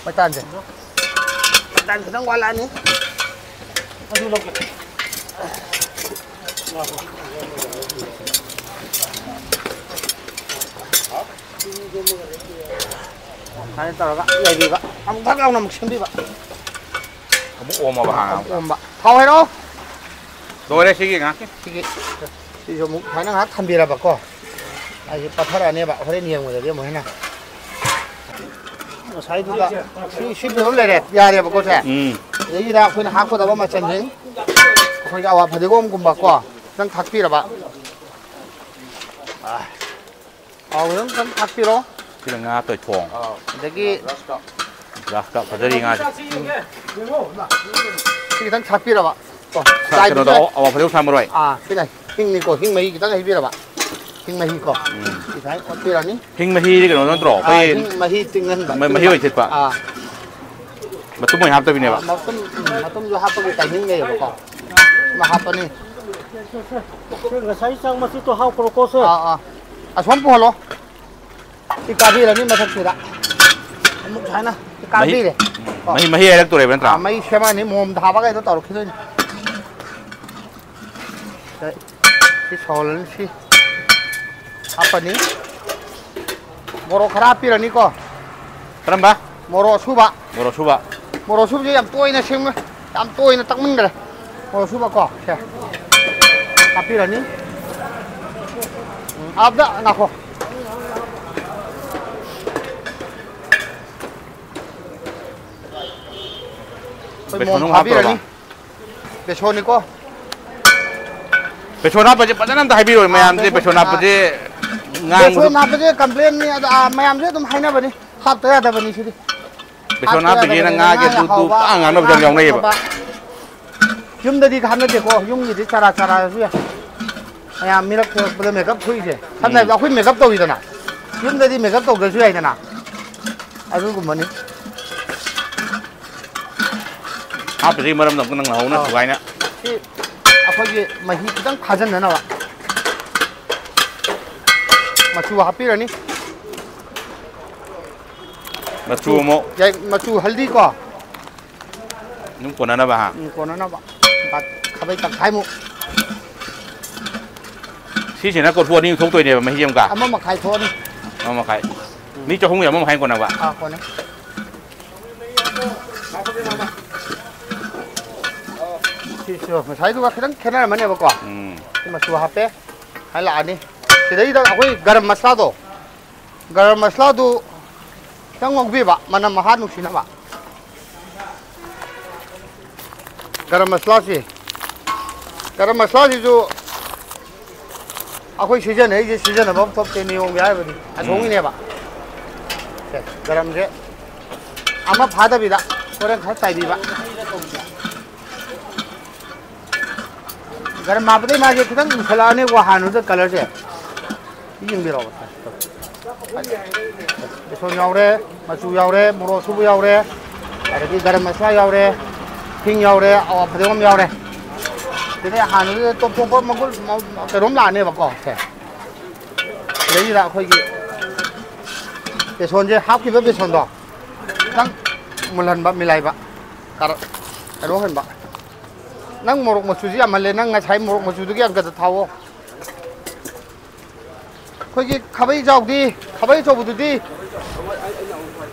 ꯃꯩꯇꯥꯟꯁꯦ, ꯃꯩꯇꯥꯟ ꯈꯤꯇꯪ ꯋꯥꯠꯂꯛꯑꯅꯤ꯫ ꯑꯗꯨ ꯂꯧꯒꯦ꯫ ꯁꯨꯃꯥꯏꯅ ꯇꯧꯔꯒ ꯌꯥꯏꯕꯤꯕ꯫ ꯑꯃꯨꯛ ꯊꯛ ꯂꯥꯎꯅ ꯑꯃꯨꯛ ꯁꯦꯝꯕꯤꯕ꯫ ꯑꯃꯨꯛ ꯑꯣꯝꯃꯕ ꯍꯥꯟꯅ ꯑꯃꯨꯛ ꯑꯃꯨꯛꯀ? ꯑꯣꯝꯕ꯫ ꯊꯥꯎ ꯍꯩꯔꯛꯑꯣ꯫ ꯂꯣꯏꯔꯦ ꯁꯤꯒꯤ ꯉꯥ꯫ ꯁꯤꯒꯤ, ꯁꯤꯁꯨ ꯑꯃꯨꯛ ꯁꯨꯃꯥꯏꯅ ꯉꯥꯏꯍꯥꯛ ꯊꯝꯕꯤꯔꯕꯀꯣ, ꯑꯩꯁꯦ ꯄꯠꯊꯔꯛꯑꯅꯦꯕ ꯍꯣꯔꯦꯟ ꯌꯦꯡꯕꯗꯗꯤ ꯑꯃꯨꯛ ꯍꯦꯟꯅ꯫ ꯉꯁꯥꯏꯗꯨꯗ ꯁꯤ, ꯁꯤ ꯐꯤꯕꯝ ꯂꯩꯔꯦ, ꯌꯥꯔꯦꯕꯀꯣ ꯁꯦ꯫ ꯎꯝ꯫ ꯁꯤꯗꯩꯁꯤꯗ ꯑꯩꯈꯣꯏꯅ ꯍꯥꯞꯀꯗꯕ ꯃꯆꯜꯁꯦ, ꯑꯩꯈꯣꯏꯒꯤ ꯑꯋꯥ ꯐꯗꯤꯒꯣꯝꯒꯨꯝꯕꯀꯣ, ꯈꯤꯇꯪ ꯊꯥꯛꯄꯤꯔꯕ꯫ ꯑꯥ꯫ ꯊꯥꯎ ꯈꯤꯇꯪ ꯈꯤꯇꯪ ꯊꯥꯛꯄꯤꯔꯣ꯫ ꯁꯤꯅ ꯉꯥ ꯇꯣꯏꯊꯣꯡ꯫ ꯑꯗꯒꯤ ꯒ꯭ꯂꯥꯁ ꯀꯞ ꯐꯖꯔꯤ ꯉꯥꯁꯦ꯫ ꯁꯤ ꯈꯤꯇꯪ ꯊꯥꯛꯄꯤꯔꯕ꯫ ꯀꯣ, ꯁꯥ-, ꯀꯩꯅꯣꯗꯣ, ꯂꯥꯏꯗꯨꯗ꯫ ꯑꯋꯥ ꯐꯗꯤꯒꯣꯝ ꯁꯥ ꯃꯔꯣꯏ꯫ ꯑꯥ, ꯁꯤ ꯂꯩ꯫ ꯍꯤꯡꯅꯤꯀꯣ, ꯍꯤꯡ ꯃꯍꯤ ꯈꯤꯇꯪ ꯍꯩꯕꯤꯔꯕ꯫ ꯍꯤꯡ ꯃꯍꯤꯀꯣ꯫ ꯎꯝ꯫ ꯁꯤ ꯁꯨꯃꯥꯏꯅ ꯑꯣꯠꯄꯤꯔꯅꯤ꯫ ꯍꯤꯡ ꯃꯍꯤꯗꯤ ꯀꯩꯅꯣ ꯅꯠꯇ꯭ꯔꯣ? ꯑꯥ, ꯑꯩꯈꯣꯏ ꯍꯤꯡ ꯃꯍꯤ ꯇꯤꯡꯍꯟꯕ, ꯃ-, ꯃꯍꯤ ꯇꯤꯡꯕ꯫ ꯑꯣꯏꯅ ꯊꯤꯠꯄ? ꯑꯥ꯫ ꯃꯇꯨꯝ ꯑꯣꯏꯅ ꯍꯥꯞꯇꯕꯤꯅꯦꯕ? ꯑꯥ, ꯃꯇꯨꯝ, ꯎꯝ, ꯃꯇꯨꯝꯁꯨ ꯍꯥꯞꯄꯒꯤ timing ꯂꯩꯌꯦꯕꯀꯣ꯫ ꯑꯃ ꯍꯥꯞꯄꯅꯤ꯫ ꯁꯦ, ꯉꯁꯥꯏ ꯆꯥꯛ ꯃꯆꯤꯠꯇꯣ ꯍꯥꯞꯈ꯭ꯔꯣꯀꯣ, ꯁꯦ꯫ ꯑꯥ, ꯑꯥ꯫ ꯑꯁꯣꯝ ꯄꯨꯍꯜꯂꯣ꯫ ꯁꯤ ꯀꯥꯕꯤꯔꯅꯤ ꯃꯊꯛꯁꯤꯗ꯫ ꯑꯃꯨꯛ ꯁꯨꯃꯥꯏꯅ ꯁꯤ ꯃꯍꯤ, ꯀꯥꯕꯤꯔꯦ꯫ ꯀꯣ꯫ ꯃꯍꯤ, ꯃꯍꯤ ꯍꯥꯏꯔꯛꯇꯣꯔꯦꯕ ꯅꯠꯇ꯭ꯔꯥ? ꯑꯥ, ꯃꯍꯤ ꯁꯦꯝꯃꯛꯑꯅꯤ, ꯃꯣꯝꯗ ꯍꯥꯞꯄꯒ ꯍꯦꯛꯇ ꯇꯧꯔꯛꯈꯤꯗꯣꯏꯅꯤ꯫ ꯁꯤ, ꯁꯤ ꯁꯧꯍꯜꯂꯅꯤ, ꯁꯤ ꯍꯥꯞꯄꯅꯤ꯫ ꯃꯣꯔꯣꯛ ꯈꯔ ꯍꯥꯞꯄꯤꯔꯅꯤꯀꯣ꯫ ꯀꯔꯝꯕ? ꯃꯣꯔꯣꯛ ꯑꯁꯨꯕ꯫ ꯃꯣꯔꯣꯛ ꯑꯁꯨꯕ꯫ ꯃꯣꯔꯣꯛ ꯑꯁꯨꯕꯁꯦ ꯌꯥꯝ ꯇꯣꯏꯅ ꯁꯦꯝ-, ꯌꯥꯝ ꯇꯣꯏꯅ ꯇꯛꯃꯟꯈ꯭ꯔꯦ꯫ ꯃꯣꯔꯣꯛ ꯑꯁꯨꯕꯀꯣ, ꯁꯦ꯫ ꯍꯥꯞꯄꯤꯔꯅꯤ꯫ ꯎꯝ, ꯑꯥꯗ ꯉꯥꯏꯈꯣ꯫ ꯑꯩꯈꯣꯏ ꯕꯦꯁꯣꯟ ꯃꯣꯔꯣꯛ ꯑꯃꯨꯛ ꯍꯥꯞꯄꯤꯔꯅꯤ꯫ ꯍꯥꯞꯇꯣꯔꯕ? ꯕꯦꯁꯣꯟꯅꯤꯀꯣ꯫ ꯕꯦꯁꯣꯟ ꯍꯥꯞꯄꯁꯦ ꯐꯖꯅ ꯑꯝꯇ ꯍꯥꯏꯕꯤꯔꯣ ꯑꯥ, ꯃꯌꯥꯝꯁꯦ, ꯕꯦꯁꯣꯟ, ꯕꯦꯁꯣꯟ ꯑꯥ, ꯍꯥꯞꯄꯁꯦ ꯉꯥꯡꯕꯗ ꯕꯦꯁꯣꯟ ꯍꯥꯞꯄꯁꯦ complainꯅꯤ, ꯑꯗꯣ, ꯑꯥ, ꯃꯌꯥꯝꯁꯦ ꯑꯗꯨꯝ ꯍꯥꯏꯅꯕꯅꯤ, ꯍꯥꯞꯇ ꯌꯥꯗꯕꯅꯤ ꯁꯤꯗꯤ꯫ ꯕꯦꯁꯣꯟ ꯍꯥꯞꯇ ꯍꯥꯞꯄꯁꯦꯅ ꯌꯥꯗꯕꯅꯤ, ꯉꯥꯒꯤ ꯉꯥ ꯑꯗꯨ ꯗꯨ ꯍꯥꯎꯕ꯫ ꯄꯪꯉꯥꯡ ꯉꯥꯡꯅꯕꯁꯨ ꯌꯥꯝ ꯌꯥꯎꯅꯩꯌꯦꯕ꯫ ꯌꯨꯝꯗꯗꯤ ꯍꯥꯞꯅꯗꯦꯀꯣ, ꯌꯨꯝꯒꯤꯗꯤ ꯆꯔꯥ ꯆꯔꯥꯁꯨ ꯌꯥꯏ꯫ ꯃꯌꯥꯝ ꯃꯤꯔꯛ ꯊꯣꯛꯂꯛꯄꯗ makeup ꯊꯣꯛꯏꯁꯦ꯫ ꯁꯝꯅ ꯎꯝ꯫ ꯍꯥꯏꯔꯕꯗ ꯑꯩꯈꯣꯏ makeup ꯇꯧꯋꯤꯗꯅ, ꯌꯨꯝꯗꯗꯤ makeup ꯇꯧꯗ꯭ꯔꯁꯨ ꯌꯥꯏꯗꯅ, ꯑꯗꯨꯒꯨꯝꯕꯅꯤ꯫ ꯍꯥꯞꯄꯤꯕꯒꯤ ꯃꯔꯝꯗꯣ ꯑꯃꯨꯛ ꯅꯪ ꯅꯍꯧꯅ ꯑꯥ꯫ ꯁꯨꯒꯥꯏꯅ꯫ ꯁꯤ ꯑꯩꯈꯣꯏꯒꯤ ꯃꯍꯤ ꯈꯤꯇꯪ ꯐꯥꯖꯤꯟꯅꯅꯕ ꯃꯆꯨ ꯍꯥꯞꯄꯤꯔꯅꯤ꯫ ꯃꯆꯨ ꯃꯆꯨ, ꯑꯃꯨꯛ꯫ ꯌꯥꯏ, ꯃꯆꯨ ꯍꯜꯗꯤꯀꯣ꯫ ꯑꯗꯨꯝ ꯀꯣꯟꯅꯅꯕ, ꯍꯥ? ꯎꯝ, ꯀꯣꯟꯅꯅꯕ꯫ ꯈꯥꯕꯩ ꯇꯪꯈꯥꯏꯃꯨꯛ꯫ ꯁꯤꯁꯤꯅ ꯀꯣꯔꯐꯨ ꯑꯅꯤ ꯊꯣꯛꯇꯣꯏꯅꯦꯕ, ꯃꯍꯤ ꯑꯃꯒ? ꯑꯃ ꯃꯈꯥꯏ ꯊꯣꯛꯑꯅꯤ꯫ ꯑꯃ ꯃꯈꯥꯏ꯫ ꯎꯝ꯫ ꯃꯤ ꯆꯍꯨꯝꯒꯤ ꯑꯃ ꯃꯈꯥꯏ ꯀꯣꯟꯅꯕ? ꯑꯥ, ꯀꯣꯟꯅꯩ꯫ ꯁꯤꯁꯨ ꯉꯁꯥꯏꯗꯨꯒ ꯈꯤꯇꯪ ꯈꯦꯠꯅꯔꯝꯃꯅꯦꯕꯀꯣ꯫ ꯎꯝ꯫ ꯁꯤ ꯃꯆꯨ ꯍꯥꯞꯄꯦ꯫ ꯍꯥꯏ ꯂꯥꯛꯑꯅꯤ꯫ ꯁꯤꯗꯩꯗ ꯑꯩꯈꯣꯏ ꯒꯔꯝ ꯃꯁꯂꯥꯗꯣ, ꯒꯔꯝ ꯃꯁꯂꯥꯗꯨ ꯈꯤꯇꯪ ꯉꯧꯕꯤꯕ, ꯃꯅꯝ ꯃꯍꯥ ꯅꯨꯡꯁꯤꯅꯕ꯫ ꯒꯔꯝ ꯃꯁꯂꯥꯁꯤ, ꯒꯔꯝ ꯃꯁꯂꯥꯁꯤꯁꯨ ꯑꯩꯈꯣꯏ ꯁꯤꯖꯤꯟꯅꯔꯤꯁꯦ ꯁꯤꯖꯤꯟꯅꯕ ꯑꯃ ꯊꯣꯛꯇꯦ, ꯅꯤꯌꯣꯝꯒꯤ ꯍꯥꯏꯔꯕꯗꯤ ꯎꯝ꯫ ꯑꯁꯣꯝꯒꯤꯅꯦꯕ꯫ ꯁꯦ, ꯒꯔꯝꯁꯦ ꯑꯃ ꯐꯥꯗꯕꯤꯗ ꯍꯣꯔꯦꯟ ꯈꯔ ꯆꯥꯏꯕꯤꯕ꯫ ꯒꯔꯝ ꯍꯥꯞꯄꯗꯩ ꯃꯥꯁꯦ ꯈꯤꯇꯪ ꯃꯨꯁꯜꯂꯛꯑꯅꯤꯀꯣ, ꯍꯥꯟꯅꯗꯨꯗ ꯀꯂꯔꯁꯦ꯫ ꯁꯤ ꯌꯦꯡꯕꯤꯔꯣ꯫ ꯕꯦꯁꯣꯟ ꯌꯥꯎꯔꯦ, ꯃꯆꯨ ꯌꯥꯎꯔꯦ, ꯃꯣꯔꯣꯛ ꯑꯁꯨꯕ ꯌꯥꯎꯔꯦ, ꯑꯗꯒꯤ ꯒꯔꯝ ꯃꯁꯥꯂꯥ ꯌꯥꯎꯔꯦ, ꯍꯤꯡ ꯌꯥꯎꯔꯦ, ꯑꯋꯥ ꯐꯗꯤꯒꯣꯝ ꯌꯥꯎꯔꯦ꯫ ꯁꯤꯗꯩ ꯍꯥꯟꯅꯗꯨꯗ ꯇꯣꯞ ꯇꯣꯞꯄ ꯃꯒꯨꯟ ꯀꯩꯅꯣꯝ ꯂꯥꯛꯑꯅꯦꯕꯀꯣ꯫ ꯁꯦ, ꯁꯤꯗꯩꯁꯤꯗ ꯑꯩꯈꯣꯏꯒꯤ ꯕꯦꯁꯣꯟꯁꯦ, ꯍꯥꯞꯈꯤꯕ ꯕꯦꯁꯣꯟꯗꯣ ꯈꯤꯇꯪ ꯃꯨꯜꯍꯟꯕ, ꯃꯤꯂꯥꯏꯕ, ꯀꯥꯔ-, ꯀꯩꯅꯣ ꯍꯟꯕ꯫ ꯅꯪ ꯃꯣꯔꯣꯛ ꯃꯆꯨꯁꯤ ꯌꯥꯝꯍꯜꯂꯦ, ꯅꯪ ꯉꯁꯥꯏ ꯃꯣꯔꯣꯛ ꯃꯆꯨꯗꯨꯒꯤ ꯑꯪꯀꯗ ꯊꯥꯎꯑꯣ꯫ ꯑꯩꯈꯣꯏꯒꯤ ꯈꯥꯕꯩ ꯆꯥꯎꯗꯤ, ꯈꯥꯕꯩ ꯑꯆꯧꯕꯗꯨꯗꯤ?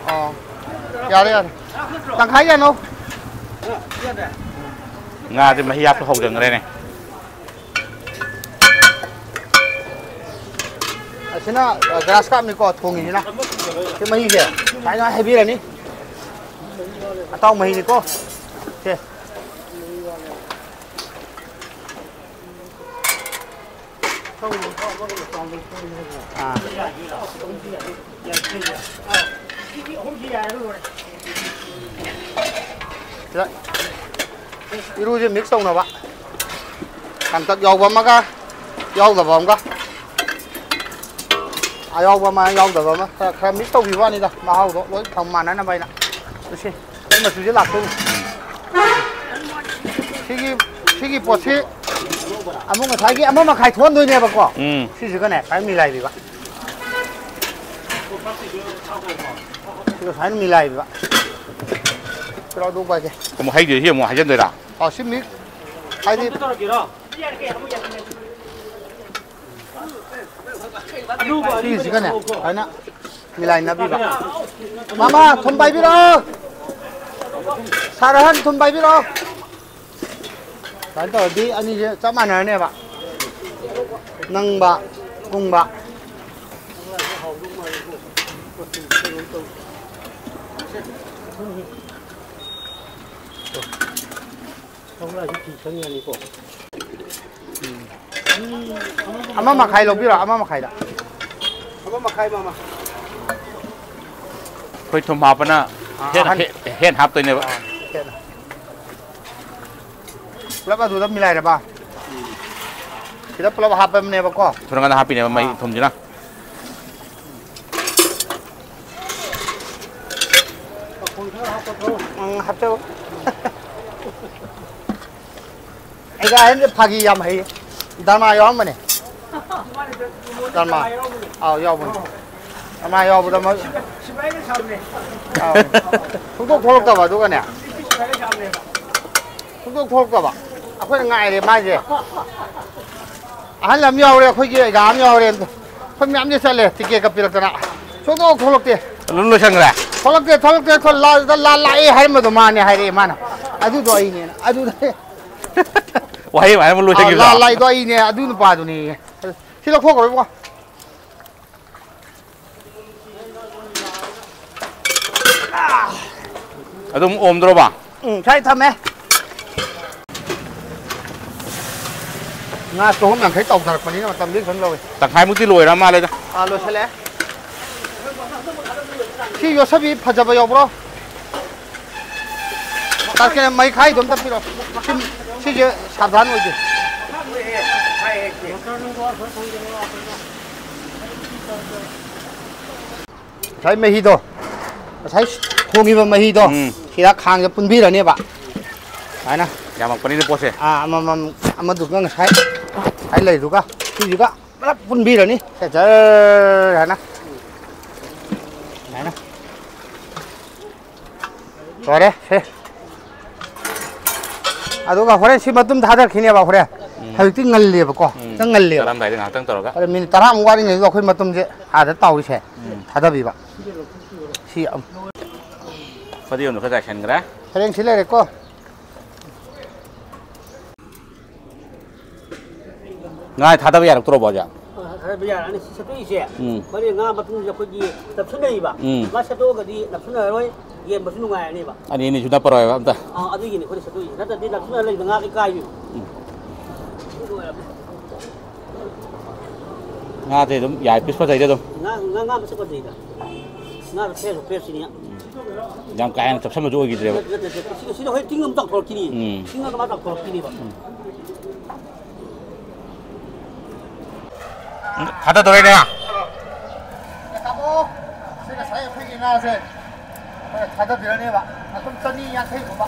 ꯑꯣ, ꯌꯥꯔꯦ, ꯌꯥꯔꯦ꯫ ꯇꯪꯈꯥꯏ ꯌꯥꯅꯧ꯫ ꯉꯥꯗꯤ ꯃꯍꯤ ꯍꯥꯞꯄ ꯍꯧꯖꯈ꯭ꯔꯦꯅꯦ꯫ ꯑꯁꯤꯅ, ꯑ, ꯒ꯭ꯔꯥꯁ ꯀꯥꯞꯅꯤꯀꯣ ꯊꯣꯡꯉꯤꯁꯤꯅ꯫ ꯁꯤ ꯃꯍꯤꯁꯦ ꯁꯨꯃꯥꯏꯅ ꯍꯩꯕꯤꯔꯅꯤ꯫ ꯑꯇꯥꯎ ꯃꯍꯤꯅꯤꯀꯣ꯫ ꯁꯦ꯫ ꯑꯥ꯫ ꯁꯤꯗ ꯏꯔꯨꯁꯦ ꯃꯤꯛꯁ ꯇꯧꯅꯕ꯫ ꯀꯪꯇꯛ ꯌꯥꯎꯕ ꯑꯃꯒ ꯌꯥꯎꯗꯕ ꯑꯃꯒ꯫ ꯑꯌꯥꯎꯕ ꯑꯃ, ꯌꯥꯎꯗꯕ ꯑꯃ, ꯈꯔ, ꯈꯔ ꯃꯤꯛꯁ ꯇꯧꯕꯤꯕ ꯋꯥꯅꯤꯗ, ꯃꯍꯥꯎꯗꯣ ꯂꯣꯏ ꯐꯪ ꯃꯥꯟꯅꯅꯕ ꯍꯥꯏꯅ꯫ ꯁꯤ, ꯁꯤ ꯃꯆꯨꯁꯦ ꯂꯥꯛꯇꯣꯏꯅꯤ꯫ ꯁꯤꯒꯤ, ꯁꯤꯒꯤ ꯄꯣꯠꯁꯤ ꯑꯃꯨꯛ ꯉꯁꯥꯏꯒꯤ ꯑꯃ ꯃꯈꯥꯏ ꯊꯣꯛꯍꯟꯗꯣꯏꯅꯦꯕꯀꯣ꯫ ꯎꯝ꯫ ꯁꯤꯁꯤꯒꯅꯦ ꯈ꯭ꯋꯥꯏ ꯃꯤꯂꯥꯏꯕꯤꯕ꯫ ꯁꯤꯒ ꯁꯨꯃꯥꯏꯅ ꯃꯤꯂꯥꯏꯕꯤꯕ꯫ ꯀꯩꯅꯣ ꯑꯗꯨ ꯄꯥꯏꯒꯦ꯫ ꯑꯃꯨꯛ ꯍꯩꯗꯣꯏ-, ꯁꯤ ꯑꯃꯨꯛ ꯍꯩꯖꯤꯟꯗꯣꯏꯔꯥ? ꯑꯣ, ꯁꯤ ꯃꯤ-, ꯍꯥꯏꯗꯤ ꯁꯤꯒꯤꯁꯤꯒꯅꯦ ꯁꯨꯃꯥꯏꯅ ꯃꯤꯂꯥꯏꯅꯕꯤꯕ꯫ ꯃꯥꯃ, ꯊꯨꯝ ꯄꯥꯏꯕꯤꯔꯛꯑꯣ꯫ ꯁꯥꯔ ꯑꯍꯟ, ꯊꯨꯝ ꯄꯥꯏꯕꯤꯔꯛꯑꯣ꯫ ꯁꯨꯃꯥꯏꯅ ꯇꯧꯔꯗꯤ ꯑꯅꯤꯁꯦ ꯆꯞ ꯃꯥꯟꯅꯔꯅꯦꯕ꯫ ꯅꯪꯕ, ꯀꯨꯡꯕ꯫ ꯁꯒꯣꯜꯁꯦ ꯐꯤ ꯁꯪ ꯌꯥꯅꯤꯀꯣ? ꯑꯃ ꯃꯈꯥꯏ ꯂꯧꯕꯤꯔꯣ, ꯑꯃ ꯃꯈꯥꯏꯗ꯫ ꯑꯃ ꯃꯈꯥꯏ, ꯃꯥꯃ꯫ ꯑꯩꯈꯣꯏ ꯊꯨꯝ ꯍꯥꯞꯄꯅ ꯑꯥ, ꯍꯦꯟ-, ꯑꯍꯟ꯫ ꯍꯦ-, ꯍꯦꯟ ꯍꯥꯞꯇꯣꯏꯅꯦꯕ꯫ ꯑꯥ, ꯍꯦꯟ꯫ ꯄꯨꯂꯞ ꯑꯗꯨꯗ ꯃꯤꯂꯥꯏꯔꯕ? ꯁꯤꯗ ꯄꯨꯂꯞ ꯍꯥꯞꯄꯕꯅꯦꯕꯀꯣ꯫ ꯊꯨꯔꯀꯥꯟꯗ ꯍꯥꯞꯄꯤꯅꯦꯕ ꯃꯩ ꯑꯥ꯫ ꯊꯨꯝꯁꯤꯅ꯫ ꯎꯝ, ꯍꯥꯞꯆꯧ꯫ ꯑꯩꯒ ꯑꯍꯟꯁꯦ ꯐꯥꯒꯤ ꯌꯥꯝ ꯍꯩꯌꯦ꯫ ꯗ꯭ꯔꯃꯥ ꯌꯥꯎꯔꯝꯕꯅꯦ꯫ ꯗ꯭ꯔꯃꯥ꯫ ꯑꯥꯎ, ꯌꯥꯎꯕꯅꯦ꯫ ꯗ꯭ꯔꯃꯥ ꯌꯥꯎꯕꯗ ꯃ-, ꯌꯥꯎꯕꯅꯦ꯫ ꯁꯨꯡꯊꯣꯛ ꯊꯣꯛꯂꯛꯇꯕ ꯑꯗꯨꯒꯅꯦ꯫ ꯁꯨꯡꯊꯣꯛ ꯊꯣꯛꯂꯛꯇꯕ꯫ ꯑꯩꯈꯣꯏꯅ ꯉꯥꯏꯔꯦ ꯃꯥꯏꯁꯦ꯫ ꯑꯍꯜ ꯑꯃ ꯌꯥꯎꯔꯦ, ꯑꯩꯈꯣꯏꯒꯤ ꯑꯩꯒꯥ ꯑꯃ ꯌꯥꯎꯔꯦ꯫ ꯑꯩꯈꯣꯏ ꯃꯌꯥꯝꯁꯦ ꯆꯠꯂꯦ, ꯇꯤꯀꯦꯠꯀ ꯄꯤꯔꯛꯇꯅ꯫ ꯁꯨꯡꯊꯣꯛ ꯊꯣꯛꯂꯛꯇꯦ꯫ ꯑꯗꯨꯝ ꯂꯣꯏꯁꯟꯈ꯭ꯔꯦ? ꯊꯣꯛꯂꯛꯇꯦ, ꯊꯣꯛꯂꯛꯇꯦ, ꯊꯣꯛ-, ꯂꯥ-, ꯂꯥ-, ꯂꯥꯛꯑꯦ ꯍꯥꯏꯔꯝꯕꯗꯣ ꯃꯥꯅꯦ ꯍꯥꯏꯔꯛꯑꯦ ꯃꯥꯅ꯫ ꯑꯗꯨꯗꯣ ꯑꯩꯅꯦꯅ꯫ ꯑꯗꯨꯗ ꯋꯥꯍꯩ ꯑꯃ ꯍꯥꯏꯔꯝꯃ ꯑꯥ, ꯂꯣꯏꯁꯟꯈꯤꯕꯗꯣ? ꯂꯥ-, ꯂꯥꯏꯗꯣ ꯑꯩꯅꯦ, ꯑꯗꯨ ꯅꯨꯄꯥꯗꯨꯅꯦꯌꯦ꯫ ꯁꯤ ꯂꯧꯊꯣꯛꯈ꯭ꯔꯣ ꯏꯕꯨꯡꯉꯣ꯫ ꯑꯗꯨꯝ ꯑꯣꯝꯗ꯭ꯔꯣꯕ? ꯎꯝ, ꯁ꯭ꯋꯥꯏ ꯊꯝꯃꯦ꯫ ꯉꯥ ꯆꯍꯨꯝ ꯌꯥꯡꯈꯩ ꯇꯧꯊꯔꯛꯄꯅꯤꯅ ꯃꯇꯝꯗꯤ ꯈꯤꯇꯪ ꯂꯧꯋꯤ꯫ ꯇꯪꯈꯥꯏꯃꯨꯛꯇꯤ ꯂꯣꯏꯔ ꯃꯥꯜꯂꯦꯗ꯫ ꯑꯥ, ꯂꯣꯏꯁꯤꯜꯂꯛꯑꯦ꯫ ꯁꯤ ꯌꯣꯠꯁꯕꯤ ꯐꯖꯕ ꯌꯥꯎꯕ꯭ꯔꯣ? ꯇꯥꯁꯀꯦꯟ ꯃꯩꯈꯥꯏꯗꯣ ꯑꯝꯇ ꯄꯤꯔꯛꯑꯣ꯫ ꯁꯤ, ꯁꯤꯁꯦ ꯁꯥꯕꯙꯥꯟ ꯑꯣꯏꯗꯦ꯫ ꯉꯁꯥꯏ ꯃꯍꯤꯗꯣ, ꯉꯁꯥꯏ ꯊꯣꯡꯉꯤꯕ ꯃꯍꯤꯗꯣ, ꯎꯝ꯫ ꯁꯤꯗ ꯈꯥꯡꯗ ꯄꯨꯟꯕꯤꯔꯅꯦꯕ꯫ ꯁꯨꯃꯥꯏꯅ꯫ ꯌꯥꯝꯃꯛꯄꯅꯤꯅ ꯄꯣꯠꯁꯦ꯫ ꯑꯥ, ꯑꯃꯃꯝ, ꯑꯃꯗꯨꯒ ꯉꯁꯥꯏ, ꯉꯁꯥꯏ ꯂꯩꯗꯨꯒ, ꯁꯤꯁꯤꯒ ꯄꯨꯂꯞ ꯄꯨꯟꯕꯤꯔꯅꯤ꯫ ꯁꯦ, ꯖꯔ ꯍꯥꯏꯅ꯫ ꯁꯨꯃꯥꯏꯅ꯫ ꯂꯣꯏꯔꯦ, ꯁꯦ꯫ ꯑꯗꯨꯒ ꯍꯣꯔꯦꯟ ꯁꯤ ꯃꯇꯨꯝ ꯊꯥꯗꯔꯛꯈꯤꯅꯦꯕ ꯍꯣꯔꯦꯟ꯫ ꯎꯝ꯫ ꯍꯧꯖꯤꯛꯇꯤ ꯉꯜꯂꯤꯕꯀꯣ, ꯎꯝ꯫ ꯈꯤꯇꯪ ꯉꯜꯂꯤꯕ꯫ ꯆꯥꯔꯝꯗꯥꯏꯗ ꯉꯥꯏꯍꯥꯛꯇꯪ ꯇꯧꯔꯒ꯫ ꯍꯣꯔꯦꯟ ꯃꯤꯅꯤꯠ ꯇꯔꯥꯃꯨꯛ ꯋꯥꯠꯂꯤꯉꯩꯗꯨꯗ ꯑꯩꯈꯣꯏ ꯃꯇꯨꯝꯁꯦ ꯑꯥꯗ ꯇꯥꯎꯔꯤꯁꯦ꯫ ꯎꯝ꯫ ꯊꯥꯗꯕꯤꯕ꯫ ꯁꯤ ꯑꯝ-, ꯐꯗꯤꯒꯣꯝꯗꯣ ꯈꯔ ꯆꯥꯏꯁꯤꯟꯈ꯭ꯔꯦ꯫ ꯁꯔꯦꯡ ꯁꯤ ꯂꯩꯔꯦꯀꯣ꯫ ꯉꯥ ꯊꯥꯗꯕ ꯌꯥꯔꯛꯇ꯭ꯔꯣꯕꯣ, ꯑꯣꯖꯥ? ꯑ, ꯊꯥꯗꯕ ꯌꯥꯔꯛꯑꯅꯤ꯫ ꯁꯤ ꯁꯦꯠꯇꯣꯛꯏꯁꯦ꯫ ꯎꯝ꯫ ꯃꯔꯤ ꯉꯥ ꯃꯇꯨꯝꯁꯦ ꯑꯩꯈꯣꯏꯒꯤ ꯅꯞꯁꯤꯟꯅꯩꯕ꯫ ꯎꯝ꯫ ꯃꯥ ꯁꯦꯠꯇꯣꯛꯑꯒꯗꯤ ꯅꯞꯁꯤꯟꯅꯔꯣꯏ, ꯌꯦꯟꯕꯁꯨ ꯅꯨꯡꯉꯥꯏꯔꯅꯦꯕ꯫ ꯑꯅꯤ ꯑꯅꯤꯁꯨ ꯅꯞꯄꯔꯣꯏꯕ ꯑꯝꯇ? ꯑꯥ, ꯑꯗꯨꯒꯤꯅꯤ ꯑꯩꯈꯣꯏꯅ ꯁꯦꯠꯇꯣꯛꯏꯁꯦ꯫ ꯅꯠꯇ꯭ꯔꯗꯤ ꯅꯞꯁꯤꯟꯅ ꯂꯩꯕ ꯉꯥ ꯂꯣꯏ ꯀꯥꯏꯕꯤꯕ꯫ ꯎꯝ꯫ ꯑꯗꯨ ꯑꯣꯏꯔꯕꯅꯤ꯫ ꯉꯥꯗꯤ ꯑꯗꯨꯝ ꯌꯥꯏ, ꯄꯤꯁ ꯐꯖꯩꯗ ꯑꯗꯨꯝ꯫ ꯉꯥ, ꯉꯥ, ꯉꯥ ꯃꯁꯛ ꯐꯖꯩꯗ꯫ ꯉꯥꯗꯣ ꯐ꯭ꯔꯦꯁ, ꯐ꯭ꯔꯦꯁꯁꯤꯅꯤ꯫ ꯌꯥꯝ ꯀꯥ ꯍꯦꯟꯅ ꯆꯞꯁꯟꯕꯁꯨ ꯑꯣꯏꯈꯤꯗ꯭ꯔꯦꯕ꯫ ꯅꯠꯇꯦ, ꯅꯠꯇꯦ, ꯅꯠꯇꯦ꯫ ꯁꯤꯗ, ꯁꯤꯗ ꯍꯣꯔꯦꯟ ꯇꯤꯡ ꯑꯃ ꯆꯥꯎꯊꯣꯔꯛꯈꯤꯅꯤ꯫ ꯎꯝ꯫ ꯇꯤꯡ ꯑꯃ ꯃꯥ ꯆꯥꯎꯊꯣꯔꯛꯈꯤꯅꯦꯕ꯫ ꯎꯝ꯫ ꯊꯥꯗꯗꯣꯔꯦꯅꯦ꯫ ꯇꯥꯃꯣ, ꯁꯤ ꯉꯁꯥꯏ ꯑꯩꯈꯣꯏꯒꯤ ꯉꯥꯁꯦ ꯊꯥꯗꯕꯤꯔꯅꯦꯕ꯫ ꯃꯇꯨꯝ ꯆꯅꯤ ꯌꯥꯡꯈꯩꯒꯨꯝꯕ꯫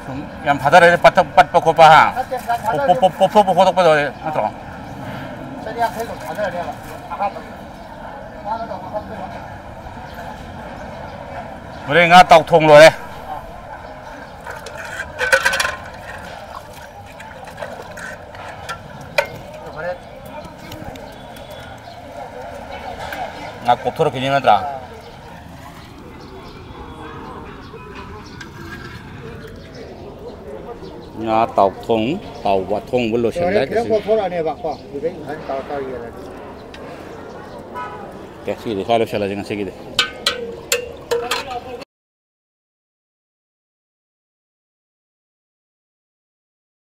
ꯁꯨꯝ ꯌꯥꯝ ꯊꯥꯗꯔꯦ, ꯄꯠꯊ-, ꯄꯠꯄ ꯈꯣꯠꯄ, ꯍꯥ? ꯅꯠꯇꯦ, ꯌꯥꯝ ꯄꯣꯞ-, ꯊꯥꯗꯔꯗꯤ ꯄꯣꯞ-, ꯄꯣꯞꯊꯣꯛꯄ ꯈꯣꯠꯇꯣꯛꯄ ꯇꯧꯔꯦ, ꯅꯠꯇ꯭ꯔꯣ? ꯆꯅꯤ ꯌꯥꯡꯈꯩꯒꯨꯝꯕ ꯊꯥꯗꯔꯅꯦꯕ꯫ ꯑꯍꯥꯟꯕ꯫ ꯃꯥꯅ ꯇꯧꯕ ꯈꯣꯠꯄꯗꯣ꯫ ꯍꯣꯔꯦꯟ ꯉꯥ ꯇꯥꯎꯊꯣꯡ ꯂꯣꯏꯔꯦ꯫ ꯉꯥ ꯀꯣꯛꯊꯣꯔꯛꯈꯤꯅꯤ ꯅꯠꯇ꯭ꯔꯥ? ꯉꯥ ꯇꯥꯎꯊꯣꯡ, ꯇꯥꯎꯕ, ꯊꯣꯡꯕ ꯂꯣꯏꯁꯤꯜꯂꯦ꯫ ꯍꯣꯔꯦꯟ ꯈꯤꯇꯪ ꯀꯣꯛꯊꯣꯔꯛꯑꯅꯦꯕꯀꯣ, ꯑꯗꯨꯗꯩ ꯉꯁꯥꯏ ꯇꯥꯎꯔ ꯇꯥꯎꯔ ꯌꯦꯜꯂꯅꯤ꯫ ꯑꯦ, ꯁꯤꯒꯤꯗꯤ ꯁ꯭ꯋꯥꯏ ꯂꯣꯏꯁꯤꯜꯂꯁꯤ ꯉꯁꯤꯒꯤꯗꯤ꯫